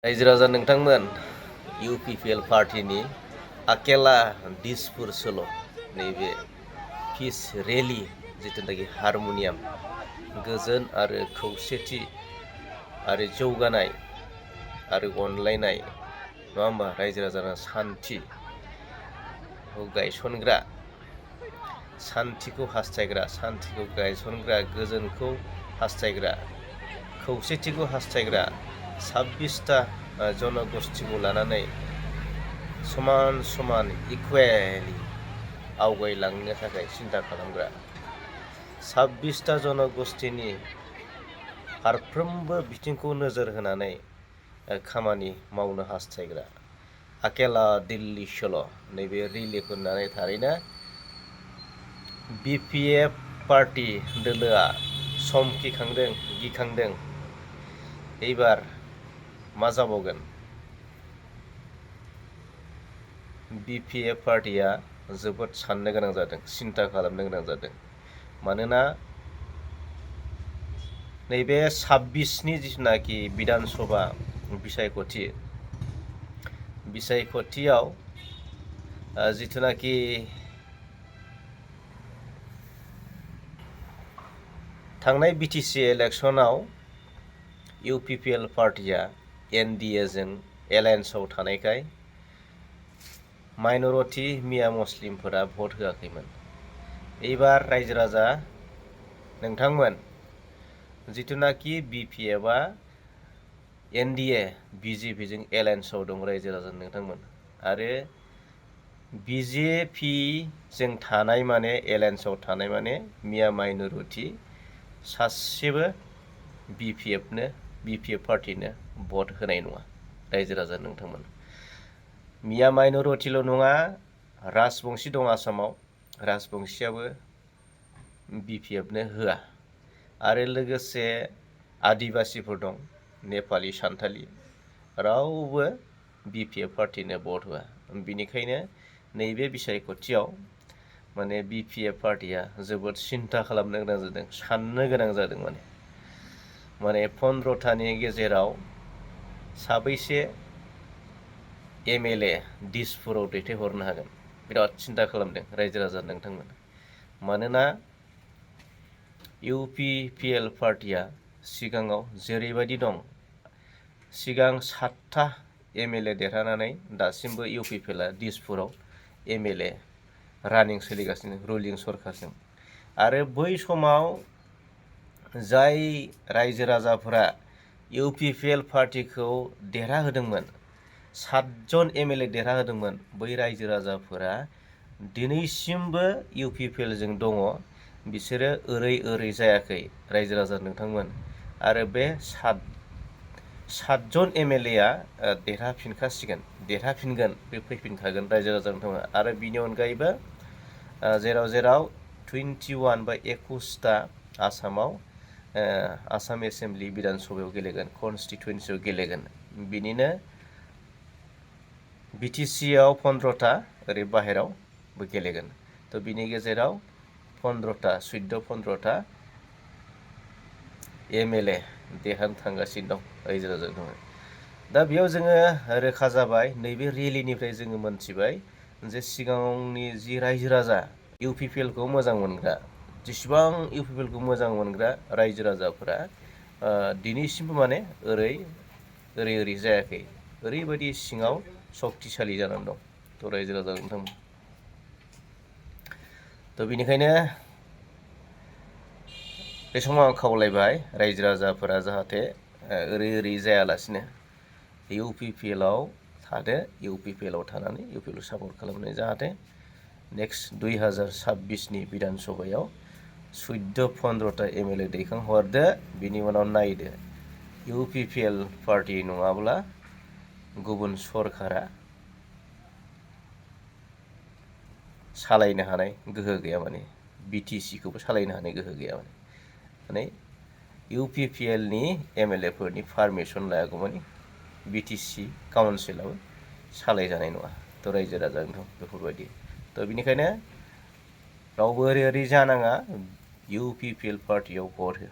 रायजो राजा नोंथांमोन इउपिपिएल पार्टीनि आकेला दिसपुर सोल' नैबे पिस रेलि जिथुनाखि हारमनियाम गोजोन आरो खौसेथि आरो जौगानाय आरो अनलायनाय नङा होमबा रायजो राजाना सान्थिखौ गायसनग्रा सान्थिखौ हास्थायग्रा सान्थिखौ गायसनग्रा गोजोनखौ हास्थायग्रा खौसेथिखौ हास्थायग्रा 26टा जनगोष्ठीखौ लानानै समान समान इकुवेलि आवगायलांनो थाखाय सिन्था खालामग्रा 26टा जनगोष्ठीनि फारफ्रोमबो बिथिंखौ नोजोर होनानै खामानि मावनो हास्थायग्रा आकेला दिल्ली सल' नैबे रिलिखौ होननानै थारैनो बिपिएफ पार्टी दोलोआ समखिखांदों गिखांदों। এইবার मा जाबावगोन बिपिएफ पार्टीया जोबोद साननो गोनां जादों सिन्था खालामनो गोनां जादों मानोना नैबे 26नि जिथुनाखि बिधानसभा बिसायख'थियाव जिथुनाखि थांनाय बिटिसि इलेक्शनाव इउपिपिएल पार्टीया एनडिएजों एलायन्सआव थानायखाय माइनरिटी मिया मुस्लिमफोरा भट होआखैमोन। এইবার रायजो राजा नोंथांमोन जिथुनाखि बिपिएफआ एनडिए बिजेपिजों एलायन्सआव दं रायजो राजा नोंथांमोन आरो बिजेपिजों थानाय माने एलायन्सआव थानाय माने मिया माइनरिटी सासेबो बिपिएफ पार्टीनो भट होनाय नङा रायजो राजा नोंथांमोन। मिया माइनरिटील' नङा राजबंशी दं आसामाव राजबंशीयाबो बिपिएफनो होआ आरो लोगोसे आदिबासीफोर दं नेपाली सान्थालि रावबो बिपिएफ पार्टीनो भट होआ। बिनिखायनो नैबे बिसायख'थियाव माने बिपिएफ पार्टीया जोबोद सिन्था खालामनो गोनां जादों साननो गोनां जादों माने 15टानि गेजेराव साबैसे एमएलए दिसपुराव दैथायहरनो हागोन बिराद सिन्था खालामदों रायजो राजा नोंथांमोन। मानोना इउपिपिएल पार्टीया सिगाङाव जेरैबायदि दं सिगां 7टा एमएलए देरहानानै दासिमबो इउपिपिएलआ दिसपुराव एमएलए रानिं सोलिगासिनो रुलिं सरकारजों आरो बै समाव जाय रायजो राजाफोरा इउपिपिएल पार्टीखौ देरहाहोदोंमोन 7 जन एमएलए देरहाहोदोंमोन बै रायजो राजाफोरा दिनैसिमबो इउपिपिएलजों दङ बिसोरो ओरै जायाखै रायजो राजा नोंथांमोन आरो बे 7 जन एमएलएआ देरहाफिनगोन बे फैफिनखागोन रायजो राजा नोंथांमोन आरो बिनि अनगायैबो जेराव 21 बा 21टा आसामाव आसाम एसेम्बलि बिधानसभायाव गेलेगोन कनस्टिटुवेन्सियाव गेलेगोन बिनिनो बिटिसिआव 15टा ओरै बाहेरावबो गेलेगोन तो बिनि गेजेराव 15टा एमएलए देरहानो थांगासिनो दं रायजो राजा दा बेयाव जोङो रोखा जाबाय नैबे रेलिनिफ्राय जोङो मोनथिबाय जे सिगांनि जि रायजो राजा इउपिपिएलखौ मोजां मोनग्रा जेसेबां इउपिपिएलखौ मोजां मोनग्रा रायजो राजाफोरा दिनैसिमबो माने ओरै जायाखै ओरैबायदि सिङाव सक्तिशालि जानानै दं तो रायजो राजा नोंथांमोन। तो बेनिखायनो बे समाव आं खावलायबाय रायजो राजाफोरा जाहाथे ओरै जायालासिनो इउपिपिएलआव थादो इउपिपिएलआव थानानै इउपिपिएलखौ सापर्ट खालामनानै जाहाथे नेक्स्ट 2026नि बिधानसभायाव 14-15टा एमएलए दैखांहरदो बिनि उनाव नायदो इउपिपिएल पार्टी नङाब्ला गुबुन सरकारा सालायनो हानाय गोहो गैया माने बिटिसिखौबो सालायनो हानाय गोहो गैया माने इउपिपिएलनि एमएलएफोरनि पारमिसन लायागौमानि बिटिसि काउन्सिलाबो सालायजानाय नङा तो रायजो राजा नोंथां बेफोरबायदि तो बेनिखायनो रावबो ओरै जानाङा इउपिपिएल पार्टीयाव भट हो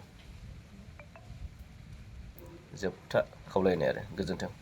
जोबथा खावलायनाय आरो गोजोन्थों।